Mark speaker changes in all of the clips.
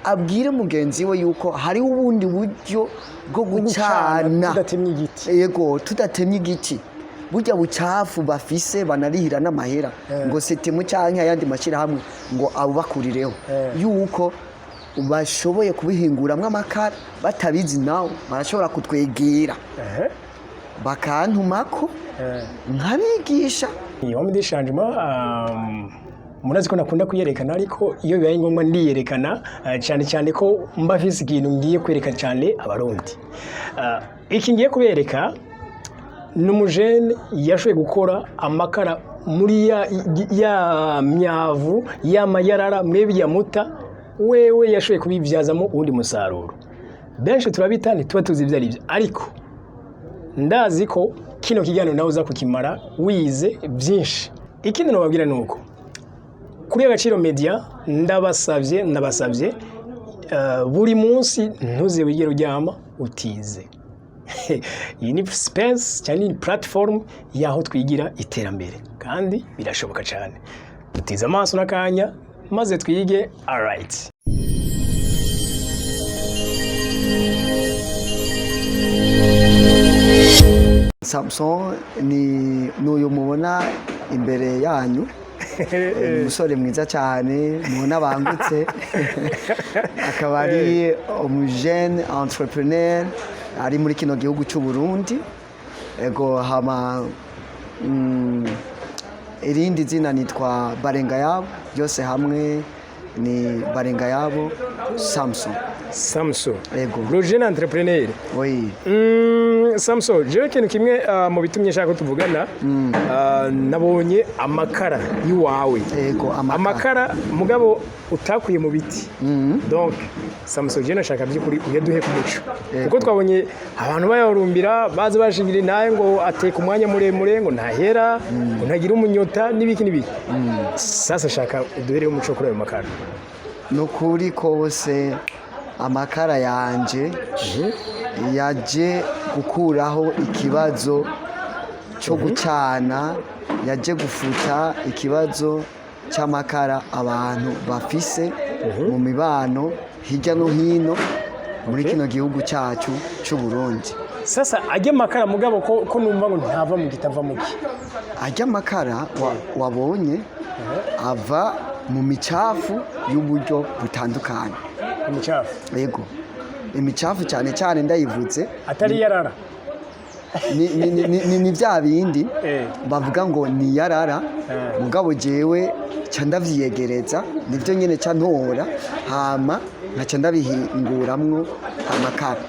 Speaker 1: Abwire mugenzi we yuko hariho ubundi buryo bwo gucana
Speaker 2: tudatemye igiti.
Speaker 1: Yego, tudatemye igiti. Burya bucafu bafise banarihira n'amahera ngo setemu canke ayandi mashyirahamwe ngo abubakurireho, yuko bashoboye kubihinguramwo amakara. Batabizi nawe barashobora kutwegera bakantumako nkabigisha.
Speaker 2: Iyi homme de changement, murazi ko nakunda kuyerekana, ariko iyo bibaye ngombwa ndiyerekana, cyane cyane ko mba mfise ikintu ngiye kwereka cyane Abarundi. Iki ngiye kubereka ni umujene yashoboye gukora amakara muri ya myavu y'amayarara mwebwe ya muta, wewe yashoboye kubibyazamo uwundi musaruro. Benshi turabita, ntituba tuzi ibyo ari byo, ariko ndazi ko kino kiganiro nawe uza kukimara wize byinshi. Ikindi nababwira ni uko kuri Agaciro Media ndabasabye buri munsi ntuze wigere uryama utize. Iyi ni space cyangwa ni platform y'aho twigira iterambere, kandi birashoboka cyane. Dutize amaso n'akanya maze twige. Alright.
Speaker 1: Samson ni n'uyu mubona imbere yanyu. Ni umusore mwiza cyane mubona bangutse, akaba ari umujene entrepreneur ari muri kino gihugu cy'u Burundi. Ego, hama irindi zina nitwa Barengayabo, byose hamwe ni Barengayabo Samson.
Speaker 2: Samson.
Speaker 1: Ego.
Speaker 2: Le jeune entrepreneur.
Speaker 1: Oui.
Speaker 2: Samson, jewe ikintu kimwe mu bitumye nshaka ko tuvugana, nabonye amakara y'iwawe.
Speaker 1: Ego, amakara.
Speaker 2: Amakara mugabo utakuye mu biti. Donc Samson, jewe nashaka by'ukuri uyaduhe ku muco. Kuko twabonye abantu bayarumbira, baza bashingira intahe ngo ateka umwanya muremure, ngo ntahera, ngo ntagira umunyota n'ibiki n'ibiki. Sasa shaka uduhere umuco kuri ayo makara.
Speaker 1: Ni ukuri kose, amakara yanje yaje gukuraho ikibazo cyo gucana, yaje gufuta ikibazo cy'amakara abantu bafise mu mibano hirya no hino muri kino gihugu cyacu cy'u Burundi.
Speaker 2: Sasa ajya amakara mugabo ko numva ngo ntava mu giti, ava mu ki?
Speaker 1: Ajya amakara wabonye ava mu micafu y'uburyo butandukanye.
Speaker 2: Imicafu?
Speaker 1: Yego, imicafu cyane cyane ndayivuze
Speaker 2: atari yarara.
Speaker 1: Ni bya bindi bavuga ngo ni yarara, mugabo jewe ca ndavyiyegereza, nivyo nyene ca ntora, hama nkaca ndabihinguramwo amakara.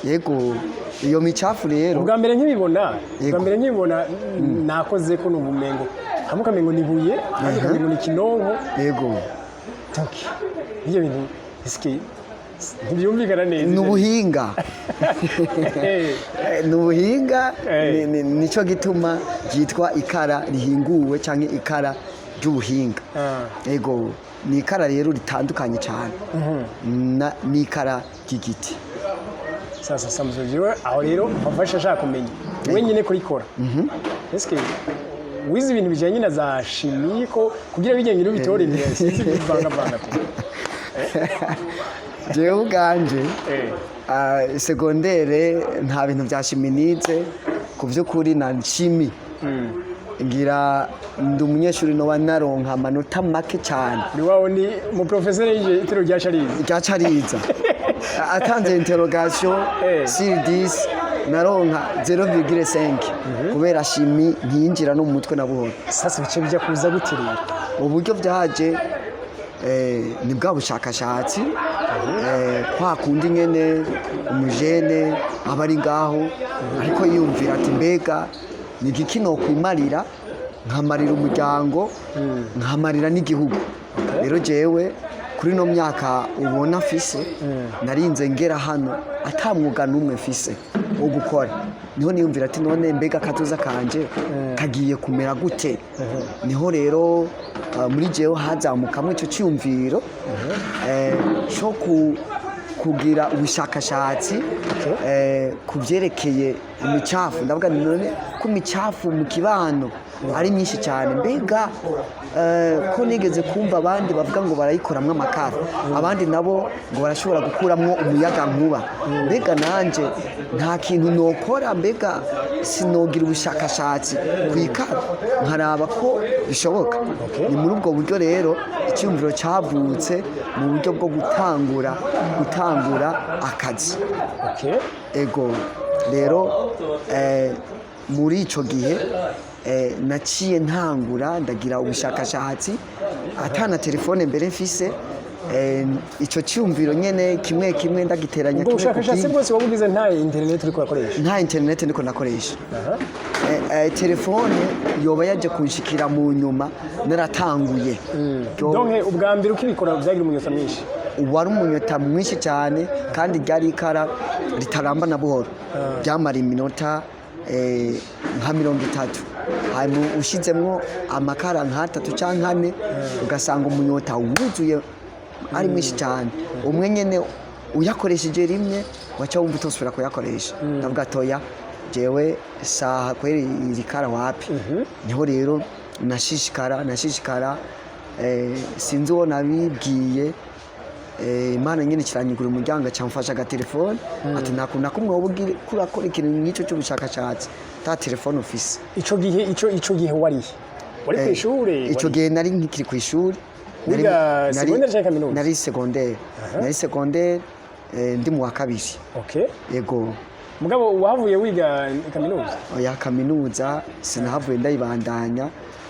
Speaker 1: Yego, iyo micafu rero.
Speaker 2: Ubwa mbere nkibibona, ubwa
Speaker 1: Yego.
Speaker 2: mbere nkibibona nakoze ko numva umengo hamwe ukamengo ni ibuye, ahandi ukamengo ni kinonko. Donc ibyo bintu eske ntibyumvikana neza?
Speaker 1: Ni ubuhinga. Ni ubuhinga. Nico gituma ryitwa ikara rihinguwe cyangwa ikara ry'ubuhinga. Yego, ni ikara rero ritandukanye cyane n'ikara ry'igiti.
Speaker 2: Sasa Samson, jewe aho rero mpafasha ashaka kumenya wenyine kurikora, eske wize ibintu bijyanye na za chimie, ko kugira bijyanye n'ubitore sinzi bivangavanga pe?
Speaker 1: Jewe ubwanje, secondaire nta bintu bya chimie nize ku by'ukuri, na chimie ngira ndi umunyeshuri noba naronka amanota make cyane.
Speaker 2: Ni wawe ni mu professeur yije itiro rya Charize.
Speaker 1: Rya Cariza atanze interrogation, sur 10 naronka 0,5 kubera chimie ntiyinjira no mu mutwe na buhoro.
Speaker 2: Sasa bice bijya kuza gute rero?
Speaker 1: Uburyo byaje, ni bwa bushakashatsi, kwa kundi nyene umujene aba ari ngaho ariko yiyumvira ati: "Mbega ni igiki nokwimarira, nkamarira umuryango, nkamarira n'igihugu?" Rero jewe kuri no myaka ubona mfise, narinze ngera hano ata mwuga n'umwe mfise wo gukora. Niho niyumvira ati: "None mbega akazoza kanje kagiye kumera gute?" Niho rero muri jewe hazamukamo icyo cyiyumviro cyo kugira ubushakashatsi ku byerekeye imicafu. Ndavuga nti: "None ko imicafu mu kibano ari myinshi cyane, mbega Ko nigeze kumva abandi bavuga ngo barayikoramwo amakara, abandi nabo ngo barashobora gukuramwo umuyaga nkuba, mbega nanje nta kintu nokora? Mbega sinogira ubushakashatsi ku ikara nkaraba ko bishoboka? Ni muri ubwo buryo rero icyumviro cyavutse mu buryo bwo gutangura akazi. Ego, rero muri ico gihe naciye ntangura ndagira ubushakashatsi atana telefone mbere mfise. Ico cyumviro nyene kimwe kimwe ndagiteranya
Speaker 2: Ubwo
Speaker 1: kimwe ku
Speaker 2: bushakashatsi
Speaker 1: kindi.
Speaker 2: bwose wabugize nta internet uriko urakoresha?
Speaker 1: Nta internet ndiko ndakoresha. Telefone yoba yaje kunshikira mu nyuma naratanguye.
Speaker 2: Donc ubwa mbere ukibikora byagira umunyota mwinshi?
Speaker 1: Wari umunyota mwinshi cyane, kandi ryari ikara ritaramba na buhoro, ryamara iminota nka 30, hanyuma ushyizemwo amakara nk'atatu cyangwa ane, ugasanga umunyota wuzuye ari mwinshi cyane. Umwe nyine uyakoresheje rimwe, waca wumva utosubira kuyakoresha. Ndavuga toya, jewe saha kweri iri kara wapi. Niho rero nashishikara, sinzi uwo nabibwiye. Imana nyine kiranyugura umuryango, cyamfasha agatelefone, ati nta kuntu na kumwe wowe urakora ikintu nk'icyo cy'ubushakashatsi ta telefone ufise.
Speaker 2: Ico gihe wari kw'ishure?
Speaker 1: Ico gihe nari nkikiri ku ishuri.
Speaker 2: Wiga secondaire canke kaminuza?
Speaker 1: Nari secondaire, ndi mu wa kabiri. Yego.
Speaker 2: Mugabo wahavuye wiga kaminuza?
Speaker 1: Oya, kaminuza sinahavuye ndayibandanya.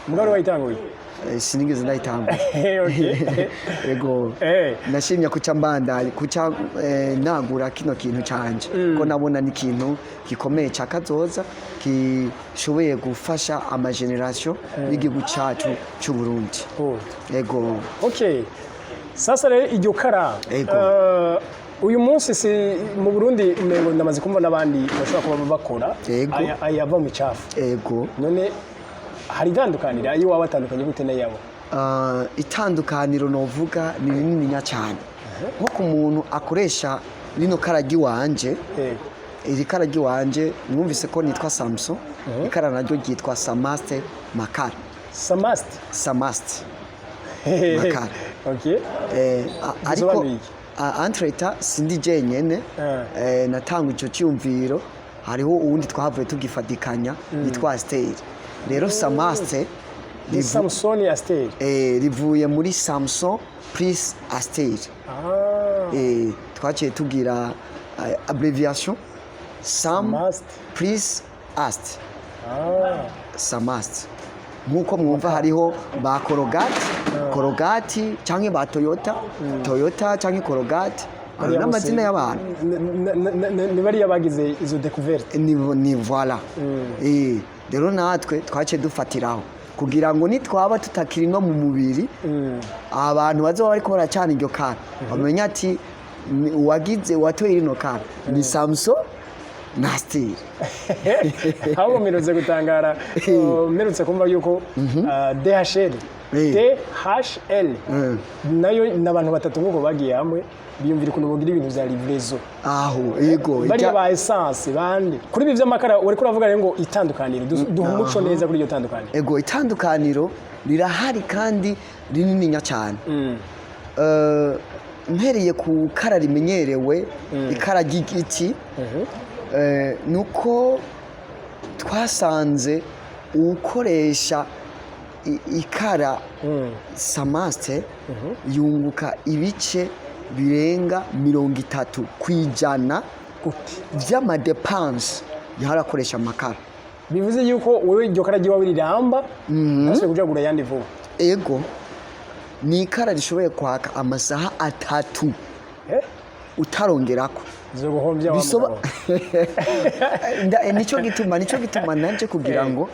Speaker 2: Mugabo wari wayitanguye?
Speaker 1: Sinigeze ndayitangura. Yego. Nashimye kuca mbandanya kuca nagura kino kintu canje, ko nabona ni ikintu gikomeye ca kazoza kishoboye gufasha ama génération y'igihugu cacu c'u Burundi.
Speaker 2: Good.
Speaker 1: Yego.
Speaker 2: Okay. Sasa rero iryo kara,
Speaker 1: Ego.
Speaker 2: uyu munsi si mu Burundi, umengo ndamaze kumva n'abandi bashobora kuba bakora
Speaker 1: Ego.
Speaker 2: aya ava mu cyafu.
Speaker 1: Ego.
Speaker 2: None hari itandukaniro? Ayo waba atandukanye gute n'ayabo?
Speaker 1: Itandukaniro novuga ni rinininya cyane. Nko ku muntu akoresha rino kara ry'iwanje, iri kara ry'iwanje, mwumvise ko nitwa Samson, ikara naryo ryitwa Samaste Makara.
Speaker 2: Samast.
Speaker 1: Samaste Makara. Ariko
Speaker 2: Bisobanuye iki?
Speaker 1: Entre-temps sindi jenyene natanga ico cyumviro, hariho uwundi twahavuye tugifatikanya yitwa Asteri. Rero Samaste
Speaker 2: Ni Samson Aster.
Speaker 1: Rivuye muri Samson plus Asteri. Twaciye tugira abbreviation Sam
Speaker 2: Samast.
Speaker 1: plus Ast. Samast, nk'uko mwumva hariho ba Colgate, Colgate cyangwa ba Toyota, Toyota cyangwa Colgate, ayo n'amazina y'abantu.
Speaker 2: Ni bariya bagize izo découverte.
Speaker 1: Ni voilà. Rero natwe twaciye dufatiraho kugira ngo nitwaba tutakiri no mu mubiri, abantu bazoba bariko baracana iryo kara bamenye ati uwagize, uwatoye rino kara ni Samson na Steve.
Speaker 2: Ahubwo mperutse gutangara, mperutse kumva yuko DHL, DHL nayo ni abantu batatu nk'uko bagiye hamwe biyumvira ukuntu bogira ibintu vya livraison.
Speaker 1: Aho yego.
Speaker 2: Bariya ba essence bande kuri ibi vy'amakara wariko uravuga rero ngo itandukaniro, duha umuco neza kuri iryo tandukaniro.
Speaker 1: Ego, itandukaniro rirahari kandi rinininya cyane. Mpereye ku kara rimenyerewe, ikara ry'igiti, nuko twasanze ukoresha ikara Samaste yunguka ibice birenga 30%
Speaker 2: Gute?
Speaker 1: vy'ama dépenses yahora akoresha amakara.
Speaker 2: Bivuze yuko wewe iryo kara ry'iwawe riramba, ntasubiye kuja kugura ayandi vuba?
Speaker 1: Ego, ni ikara rishoboye kwaka amasaha 3 utarongerako.
Speaker 2: Zoguhombya wa
Speaker 1: Bisoba
Speaker 2: mugabo.
Speaker 1: Nico gituma nanje kugira ngo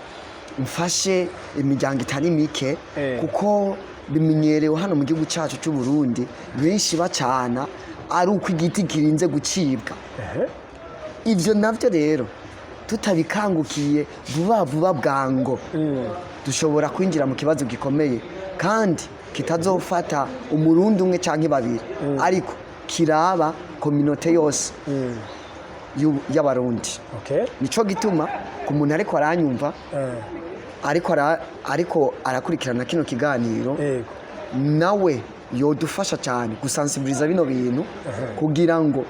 Speaker 1: mfashe imiryango itari mike, kuko bimenyerewe hano mu gihugu cyacu cy'u Burundi, benshi bacana ari uko igiti kirinze gucibwa. Ivyo navyo rero tutabikangukiye vuba vuba bwango, dushobora kwinjira mu kibazo gikomeye kandi kitazofata umurundi umwe canke babiri, ariko kiraba communauté yose y'abarundi. Nico gituma ku muntu ariko aranyumva, ariko arakurikirana kino kiganiro,
Speaker 2: Yego.
Speaker 1: nawe yodufasha cyane gusensibiliza bino bintu kugira ngo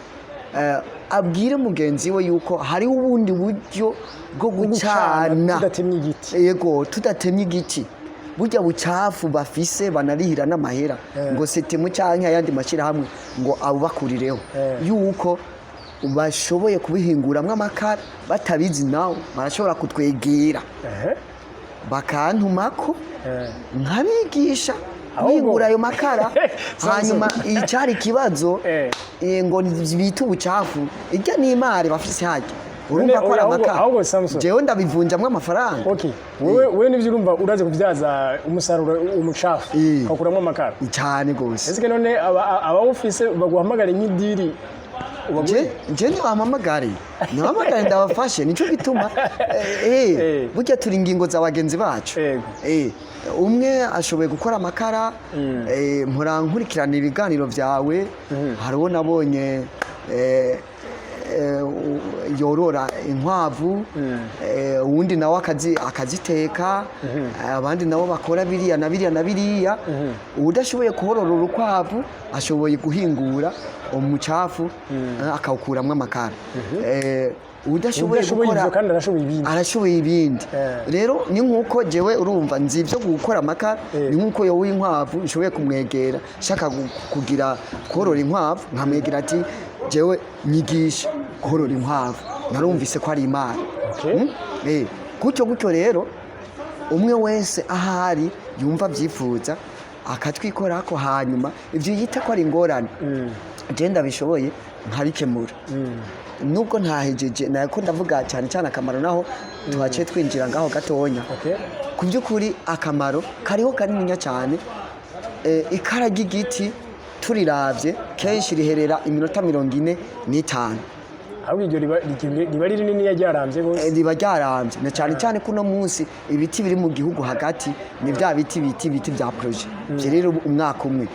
Speaker 1: abwire mugenzi we yuko hariho ubundi buryo bwo gucana
Speaker 2: tudatemye igiti.
Speaker 1: Yego, tudatemye igiti. Burya bucafu bafise banarihira n'amahera ngo setemu canke ayandi mashyirahamwe ngo abubakurireho, yuko bashoboye kubihinguramwo amakara. Batabizi nawe barashobora kutwegera, bakantumako, nkabigisha guhingura ayo makara.
Speaker 2: Samson.
Speaker 1: Hanyuma icyari ikibazo, ngo bita ubucafu, irya n'imari bafise harya, urumva ko ari amakara.
Speaker 2: Ahubwo Samson.
Speaker 1: Jewe ndabivunjamwo amafaranga.
Speaker 2: Okay, wewe nivyo urumva urazi kubyaza umusaruro umucafu, ukakuramo amakara.
Speaker 1: Cyane gose.
Speaker 2: Ese none abawufise baguhamagara nk'idiri ubagurire?
Speaker 1: Je nibampamagare, nibampamagare ndabafashe. Nico gituma burya turi ingingo za bagenzi bacu. Umwe ashoboye gukora amakara, mpora nkurikirana ibiganiro byawe. Hari uwo nabonye yorora inkwavu, uwundi nawe akaziteka, abandi nabo bakora biriya na biriya na biriya. Uwudashoboye korora urukwavu ashoboye guhingura umucafu, akawukuramwo amakara. Uwudashoboye
Speaker 2: Udashoboye
Speaker 1: gukora
Speaker 2: ivyo kandi arashoboye ibindi.
Speaker 1: Arashoboye ibindi. Rero ni nkuko jewe urumva nzi ibyo gukora amakara, ni nkuko yowe inkwavu nshoboye kumwegera shaka kugira korora inkwavu, nkamwegera ati: "Jewe nyigisha korora inkwavu, narumvise ko ari imana." Gutyo gutyo rero umwe wese ahari yumva abyifuza akatwikorako, hanyuma ibyo yita ko ari ingorane, je ndabishoboye nkabikemura, nubwo ntahejeje. Nako ndavuga cyane cyane akamaro, naho tuhaciye twinjira ngaho gatonya. Ku by'ukuri akamaro kariho kanininya cyane. Ikara ry'igiti turiravye kenshi riherera iminota 45.
Speaker 2: Ahubwo iryo riba ari rinini ryarambye gose.
Speaker 1: Riba ryarambye, na cyane cyane ko uno munsi ibiti biri mu gihugu hagati ni bya biti biti biti bya projet vyerera umwaka umwe.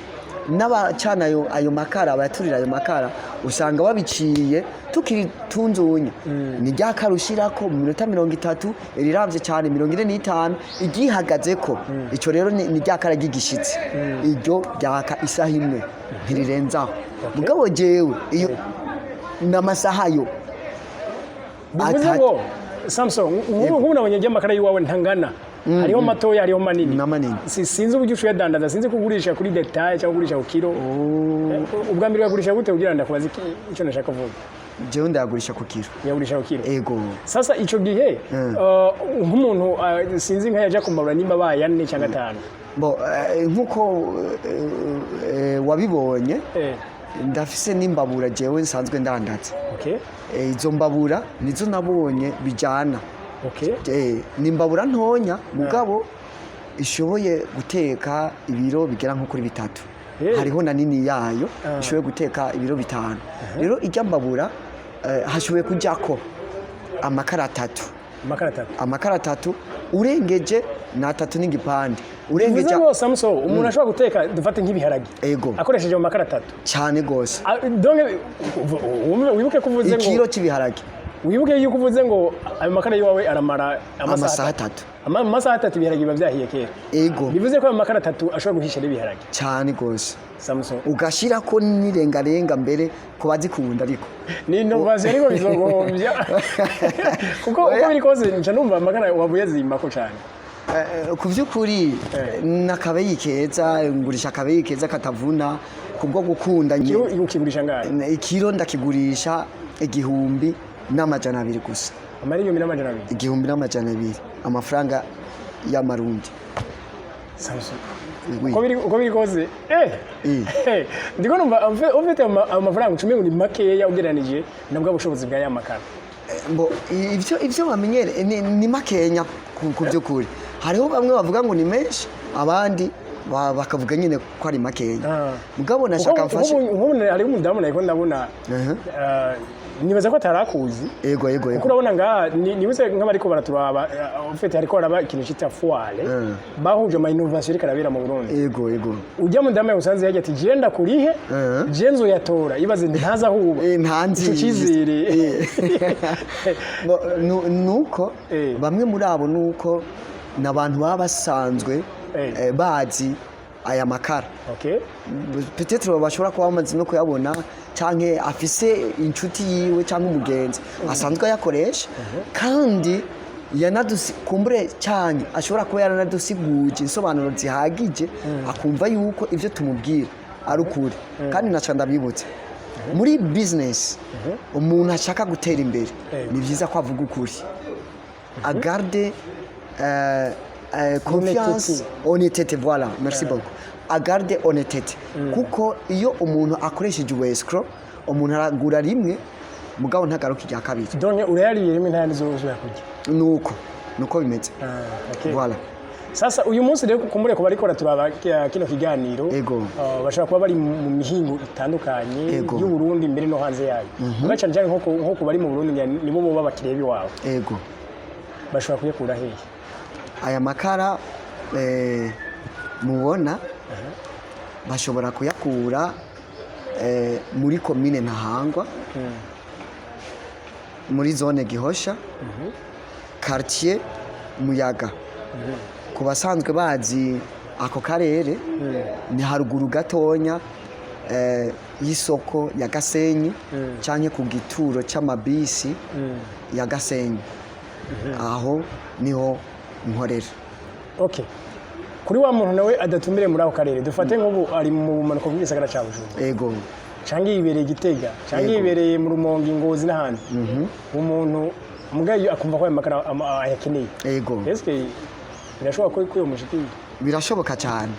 Speaker 1: N'abacana ayo makara, abaturira ayo makara, usanga babiciye tukiri tunzunya. Ni rya kara ushirako mu minota 30, riramvye cyane 45 igihagazeko. Ico rero ni rya kara ry'igishitsi, iryo ryaka isaha imwe, ntirirenzaho. Mugabo jewe iyo n'amasaha yo
Speaker 2: Bivuze ngo Samson, nk'ubu nabonye ry'amakara y'iwawe ntangana, hariho matoya, hariho manini.
Speaker 1: Na manini.
Speaker 2: Sinzi uburyo uyadandaza, sinzi kugurisha kuri détail cyangwa kugurisha ku kiro. Ubwa mbere uyagurisha gute kugira ngo ndakubaze icyo nashaka kuvuga?
Speaker 1: Jewe ndayagurisha ku kiro.
Speaker 2: Uyagurisha ku kiro?
Speaker 1: Ego.
Speaker 2: Sasa ico gihe, nk'umuntu, sinzi nka yaja kumbabura nimba abaye ane cyangwa atanu.
Speaker 1: Bo, nkuko wabibonye, ndafise n'imbabura jewe nsanzwe ndandaza. Izo mbabura nizo nabonye bijana. Ni imbabura ntonya mugabo ishoboye guteka ibiro bigera nko kuri 3. Hariho na nini yayo ishoboye guteka ibiro 5. Rero ijya mbabura, hashoboye kujyako amakara atatu.
Speaker 2: Amakara atatu.
Speaker 1: Amakara atatu, urengeje ni atatu n'igipande, urengeje.
Speaker 2: Bivuze ngo Samson, umuntu ashobora guteka, dufate nk'ibiharage, akoresheje mu makara atatu?
Speaker 1: Cyane gose.
Speaker 2: Ah, donc wibuke ko uvuze ngo
Speaker 1: Ikiro cy'ibiharage.
Speaker 2: Wibuke yuko uvuze ngo ayo makara y'iwawe aramara
Speaker 1: amasaha 3.
Speaker 2: Amasaha 3 ibiharage biba byahiye kera.
Speaker 1: Ego.
Speaker 2: Bivuze ko ayo makara atatu ashobora guhisha n'ibiharage.
Speaker 1: Cyane gose.
Speaker 2: Samson.
Speaker 1: Ugashirako n'irengarenga mbere ku bazikunda, ariko
Speaker 2: Ni innovation, ariko bizogombya kuko uko biri kose nca numva amakara wabuye azimbako cyane.
Speaker 1: Ku by'ukuri, n'akabeyi keza, ngurisha akabeyi keza katavuna kubwo gukunda
Speaker 2: Ikiro
Speaker 1: nyine.
Speaker 2: ukigurisha ngahe?
Speaker 1: Ikiro ndakigurisha 1200 gusa.
Speaker 2: Amara 1200?
Speaker 1: 1200 amafaranga y'amarundi.
Speaker 2: Samson.
Speaker 1: Oui.
Speaker 2: Uko biri kose, ndiko numva ufite ayo mafaranga ucumi ngo ni makeya ugereranije na bwa bushobozi bwa ya makara.
Speaker 1: Mbo ivyo bamenyere ni makenya ku by'ukuri. Hariho bamwe bavuga ngo ni menshi, abandi bakavuga nyine ko ari makenya. Mugabo nashaka mfashe.
Speaker 2: Nk'ubu hariho umudamu nariko ndabona, nibaza ko atarakuzi,
Speaker 1: Ego.
Speaker 2: kuko
Speaker 1: Ego.
Speaker 2: urabona ngaha nibutse nk'abariko baraturaba, ufite hariko haraba ikintu cita foire bahuje ama innovation iriko arabera mu Burundi.
Speaker 1: Ego.
Speaker 2: Ujya mudamu yagusanze yagiye ati: "Je ndakurihe, je nzoyatora." Ibaze, ntazi aho uba.
Speaker 1: Ntanzi.
Speaker 2: Ico cizere.
Speaker 1: Bo, nuko bamwe muri abo nuko Ni abantu baba basanzwe bazi aya makara. Peut-être bashobora kuba bamaze no kuyabona, canke afise inshuti yiwe cyangwa umugenzi asanzwe ayakoresha, kandi yanadusi kumbure cyane, ashobora kuba yaranadusiguje insobanuro zihagije, akumva yuko ibyo tumubwira ari ukuri. Kandi naca ndabibutse, muri business umuntu ashaka gutera imbere, ni byiza ko avuga ukuri, agarde confiance, honnêteté, voilà, merci beaucoup, agarde honnêteté, kuko iyo umuntu akoresheje ubu umuntu aragura rimwe, mugabo ntagaruka irya kabiri.
Speaker 2: Donc urayariye rimwe, nta yandi uzosubira kurya.
Speaker 1: Nuko bimeze.
Speaker 2: Ah, okay.
Speaker 1: Voilà.
Speaker 2: Sasa uyu munsi rero, kumbure ku bariko turaba kino kiganiro, bashobora kuba bari mu mihingo itandukanye y'u Burundi, mbere no hanze yayo. Muga cyane cyane nko ku bari mu Burundi, ngira nibo boba abakiriya biwawe.
Speaker 1: Ego.
Speaker 2: Bashobora kuyakura hehe?
Speaker 1: Aya makara mubona bashobora kuyakura muri komine Ntahangwa, muri zone Gihosha, quartier Muyaga. Ku basanzwe bazi ako karere, ni haruguru gatonya y'isoko ya Gasenyi canke ku gituro c'amabisi ya Gasenyi. Aho niho nkorera.
Speaker 2: Okay. Kuri wa muntu nawe adatumire muri ako karere, dufate nk'ubu ari mu bumanuko bw'igisagara ca Bujumbura, canke yibereye Gitega, canke yibereye mu Rumonge, Ngozi n'ahandi, umuntu mugayo akumva ko ayo makara ayakeneye, eske birashoboka ko iyo mushikiye?
Speaker 1: Birashoboka cyane.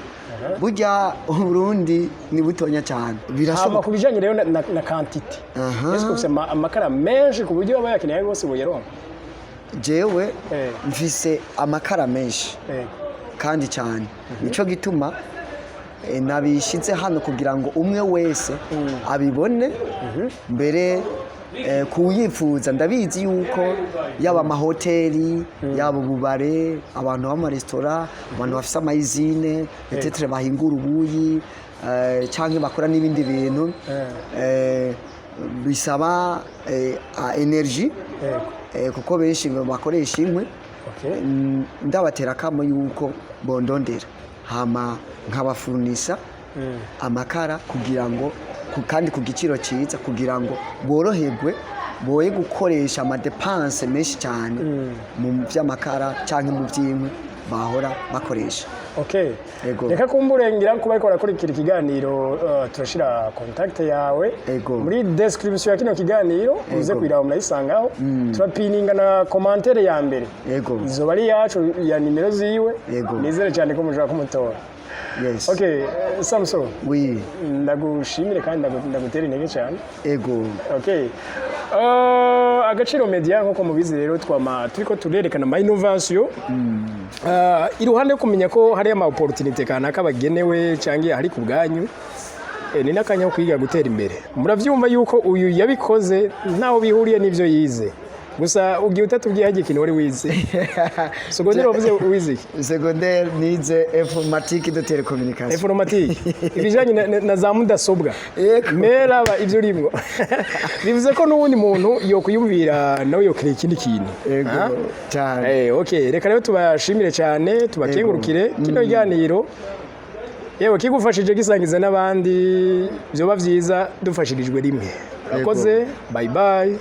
Speaker 1: Burya Uburundi ni butonya cyane.
Speaker 2: Hama
Speaker 1: Birashoboka.
Speaker 2: ku bijanye rero na quantité, eske ufise amakara menshi ku buryo aba yakeneye bose boyaronka?
Speaker 1: Jewe mfise amakara menshi kandi cyane. Nico gituma nabishize hano kugira ngo umwe wese abibone mbere kuyifuza. Ndabizi yuko yaba amahoteli, yaba ububare, abantu b'amaresitora, abantu bafise ama usines peut-être bahingura ubuyi, canke bakora n'ibindi bintu bisaba énergie, kuko benshi bakoresha inkwi. Ndabatera akamo yuko bondondera, hama nkabafurnisa amakara kugira ngo kandi ku giciro cyiza, kugira ngo boroherwe, boye gukoresha ama dépenses menshi cyane mu by'amakara cyangwa mu by'inkwi bahora bakoresha. Ego.
Speaker 2: Reka kumbure ngira kuba ariko barakurikira ikiganiro, turashira contact yawe muri description ya kino kiganiro, uze kuyiraba, murayisangaho. Turapininga na commentaire ya mbere. Izoba ari yacu ya nimero ziwe. Nizere cyane ko mushobora kumutora.
Speaker 1: Yes.
Speaker 2: Okay, Samson,
Speaker 1: Oui.
Speaker 2: ndagushimire kandi ndagutera intege cyane.
Speaker 1: Ego.
Speaker 2: Okay. Agaciro Media, nkuko mubizi rero, twama turiko turerekana ama innovation. Iruhande yo kumenya ko hari ama opportunité kanaka bagenewe cyangwa hari ku bwanyu, ni n'akanya ko kwiga gutera imbere. Muravyumva yuko uyu yabikoze ntaho bihuriye n'ivyo yize. Gusa ugiye utatubwiye hagiye ikintu wari wize. Secondaire wavuze wize iki?
Speaker 1: Secondaire nize informatique de télécommunication.
Speaker 2: Informatique, ibijanye na za mudasobwa.
Speaker 1: Yego.
Speaker 2: Meraba ivyo urimwo bivuze ko n'uwundi muntu yokwiyumvira nawe yokira ikindi kintu.
Speaker 1: Ego.
Speaker 2: Ah?
Speaker 1: Cyane.
Speaker 2: Okay, reka rero tubashimire cyane, tubakengurukire. Kino kiganiro yewe kigufashije, gisangiza n'abandi, byoba byiza dufashirijwe rimwe. Urakoze, bye bye.